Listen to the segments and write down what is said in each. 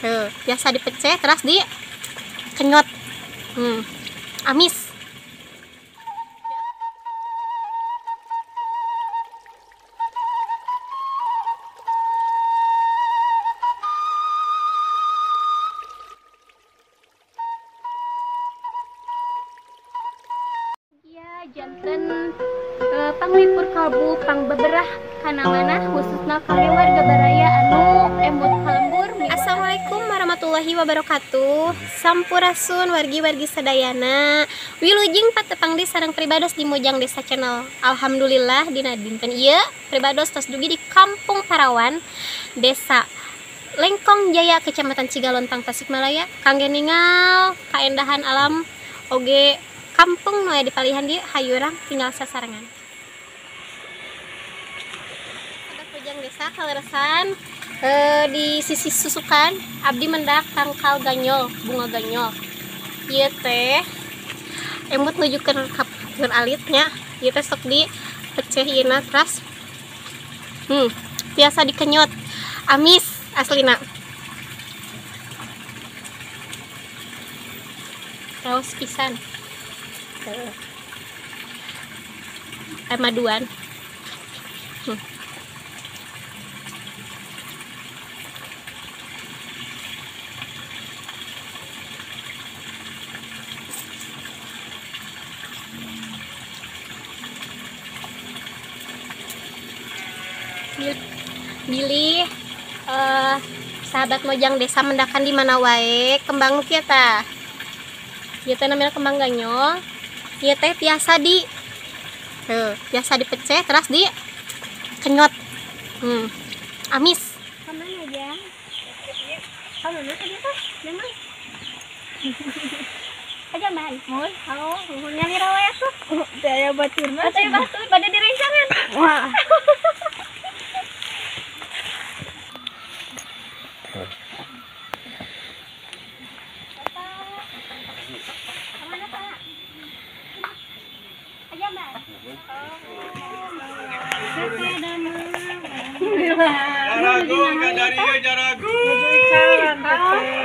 Tuh, biasa dipeceh terus di kenyot. Amis. Janten panglipur kalbu pangbeberah kana manah khususna kangge warga baraya anu emut kalembur. Assalamualaikum warahmatullahi wabarakatuh. Sampurasun wargi-wargi sadayana. Wilujeng patepang di sareng pribados di Mojang Desa Channel. Alhamdulillah dina dinten ieu pribados tos dugi di Kampung Parawan, Desa Lengkong Jaya, Kecamatan Cigalontang, Tasikmalaya. Kangge ningal kaendahan alam oge kampung nu aya di palihan dieu hayurang tinggal sasarengan. Sahabat Mojang Desa kaleresan di sisi susukan abdi mendak tangkal ganyol, bunga ganyol. Ieu teh emut nuju keur alitnya, ieu teh sok di peceh ieuna teras. Biasa dikenyot. Amis aslina. Raos pisan. Maduan. Bilih sahabat Mojang Desa mendakan di mana wae kembang kieu tah. Ieu teh namina kembang ganyol. Ieu teh biasa di biasa dipeceh terus di kenyot. Amis. Kamana aja? Kamana tadi teh? Memang. Aja man. Mun, halo, nyalira wae atuh. Teu aya baturna. Teu aya batur, bade direncangan. Wah.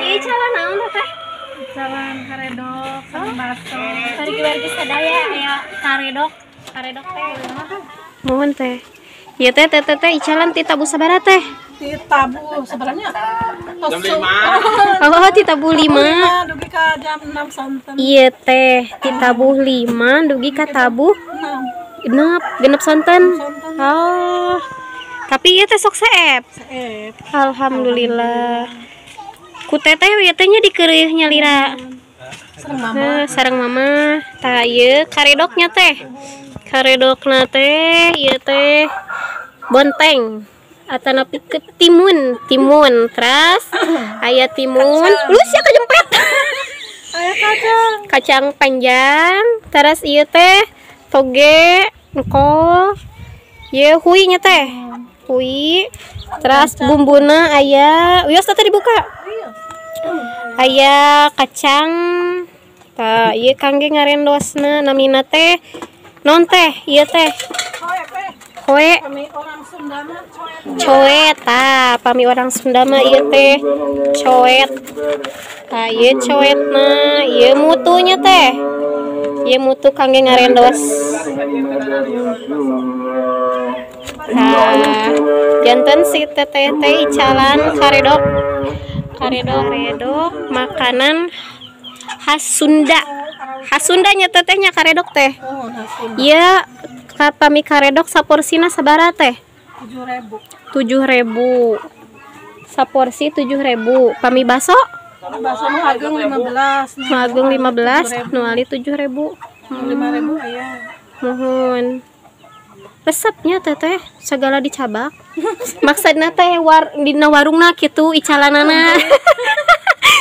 Icalan naon teh? Icalan karedok sama bakso. Wargi-wargi sadaya aya karedok, karedok teh. Mohon teh. Ieu teh teh teh icalan ti tabuh sabaraha teh? Ti tabuh sabaranya? Jam 5. Oh, ti tabuh 5. Dugi ka jam 6 sonten. Ieu teh ti tabuh 5 dugi ka tabuh 6. Genep sonten. Oh. Tapi ieu teh sok seep. Seep. Alhamdulillah. Ku teteh ieu teh nya dikeureuh nyalira. Sareng mama. Sareng mama. Tah ieu karedoknya teh. Karedokna teh ieu teh bonteng atanapi ke timun, timun teras aya timun. Lu sia kajempet. Aya kacang. Kacang panjang, teras ieu teh toge, engkol. Ieu hui nya teh. Hui. Teras bumbuna aya, wios teh dibuka. Aya kacang. Tah ieu kangge ngarendosna namina teh non teh ieu teh. Hoe. Pami orang Sunda mah coet. Coet tah, pami orang Sunda mah ieu teh coet. Tah ieu coetna, ieu mutunya teh. Ieu mutu kangge ngarendos. Tah, janten si teteh teh icalan karedok. Karedok makanan khas Sunda. Khas Sundanya tetehnya karedok teh. Iya, pami karedok saporsina sabaraha teh? 7.000. 7.000. Saporsi 7.000. Pami baso? Baso nu ageng 15. Nu ageng 15, nu ali 7.000. 5.000 aya. Muhun. Resepnya teteh segala dicabak. Maksudna teh war dina warungna kitu icalanana.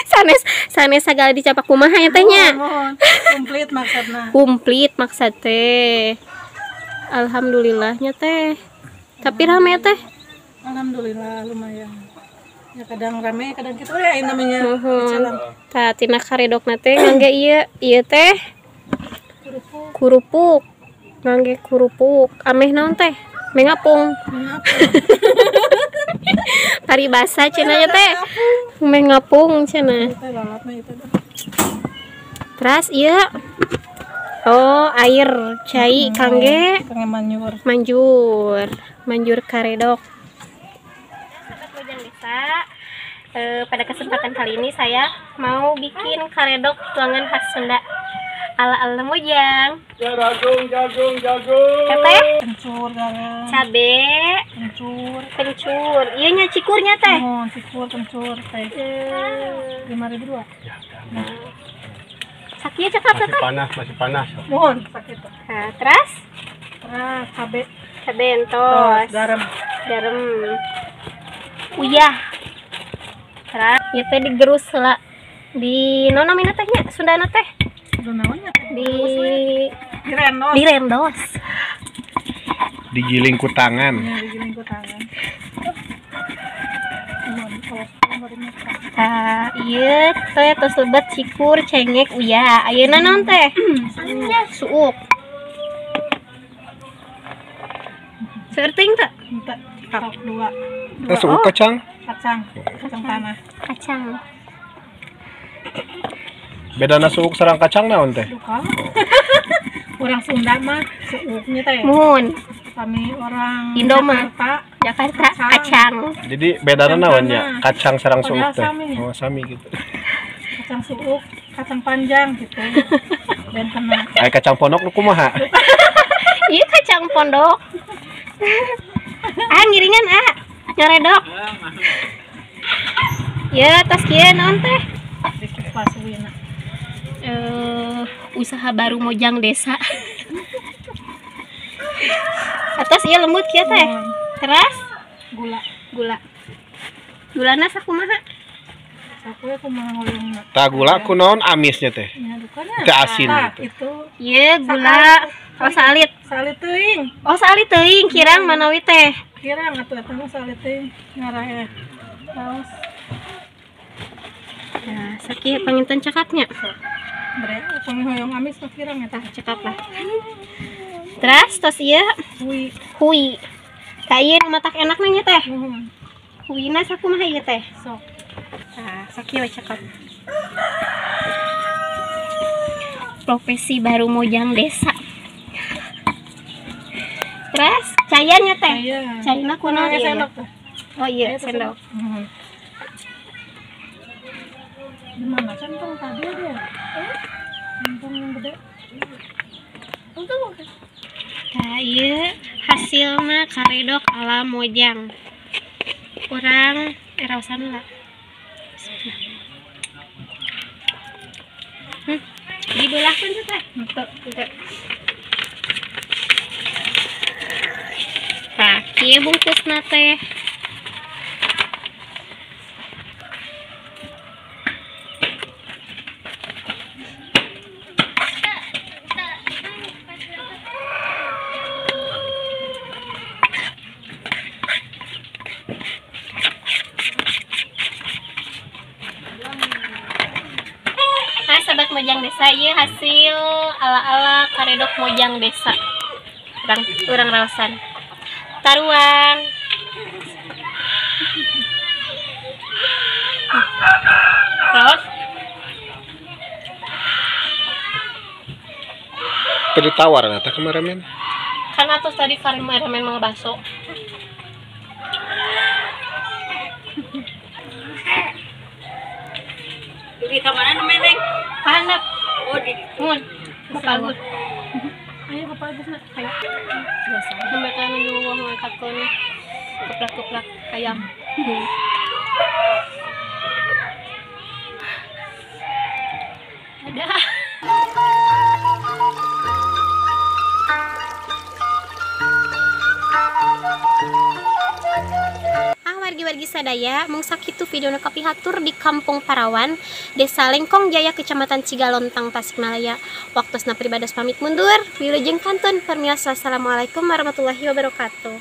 Sanes sanes segala dicabak kumaha ya teh nya? Komplit maksudna. Komplit maksud teh. Alhamdulillahnya teh. Tapi rame teh? Alhamdulillah lumayan. Ya kadang rame, kadang kitu ya namanya icalan. Tah tina karedokna teh ngangge ieu, ieu teh kerupuk. Kerupuk. Ngangge kerupuk. Ameh naon teh? Mengapung. Paribasa cenah nya teh. Meh ngapung cenah. Terus ieu oh air cai kangge manjur. Manjur, manjur karedok. Sahabat Mojang Desa, pada kesempatan kali ini saya mau bikin karedok tuangan khas Sunda ala-ala Mojang. Jagung, jagung, jagung. Teteh? Kencur, garam. Cabe. Kencur. Kencur. Iya nya cikurnya teh. Oh, cikur, kencur teh. 5.002. Ya. Sakieu cekap masih teteh. Panas, masih panas. Mohon sakit. Nah, terus? Terus cabe. Cabe entos. Garam. Garam. Uyah. Terus ieu teh digerus heula. Di naon namina teh nya Sundana teh? Di direndos. Direndos. Digiling ku tangan. Ya, digiling ku tangan. Ah, ieu teh tos lebet cikur, cengek, uyah. Ayeuna naon teh? Suuk. Seueur teuing teh? Henteu. Dua. Teh suuk kacang? Kacang, kacang tanah. Kacang. Bedana suuk sareng kacang naon teh? Duka. Orang Sunda mah suuknya teh. Mun. Kami orang Indo mah Jakarta, Jakarta kacang. Jadi bedana naon nya? Kacang sareng suuk teh. Sami. Oh, sami gitu. Kacang suuk, kacang panjang gitu. Dan kena. Ai kacang pondok nu kumaha? Ieu kacang pondok. Ah, ngiringan ah. Nyaredok. Ya, tos kieu naon teh? Dikupas wina. Usaha baru Mojang Desa. Atas iya lembut kieu teh. Teras gula, gula. Gulana sakumaha? Sakuya kumaha hoyongna. Tah gula kunaon amisnya teh? Nya dukana. Teh asin gitu. Itu. Ieu gula. Oh salit. Salit teuing. Oh salit teuing kirang manawi teh. Kirang atuh eta mah salit teuing ngarah raos. Nah, sakieu panginten cekapnya. Bre, upami hoyong amis mah kirang eta cekap lah. Terus tos ieu hui. Hui. Ka ieu nu matak enakna nya teh. Huina sakumaha ieu teh? Sok. Tah, sakieu we cekap. Profesi baru Mojang Desa. Terus caiannya teh. Caina kunaon ieu? Sendok teh. Oh iya, sendok. Di mana centong tadi dia? Centong yang gede. Nah, ieu hasilna karedok ala Mojang. Urang raosan lah. Dibelahkeun teh. Henteu. Henteu. Tah, kieu bungkusna teh. Sahabat Mojang Desa, ieu hasil ala-ala karedok Mojang Desa. Urang raosan. Taruang. Terus teu ditawar eta kameramen. Kan atuh tadi kameramen mah baso. Di kamana nu meleng? Pahanap. Oh, di mun. Bapak Agus. Ayo Bapak Agus na. Ayo. Biasa. Mereka nuju ngangkatkeun keplak-keplak ayam. Ada. Wargi-wargi sadaya, mung sakitu video nu kapihatur di Kampung Parawan, Desa Lengkong Jaya, Kecamatan Cigalontang, Tasikmalaya. Waktosna pribados pamit mundur. Wilujeng kantun permios. Wassalamualaikum warahmatullahi wabarakatuh.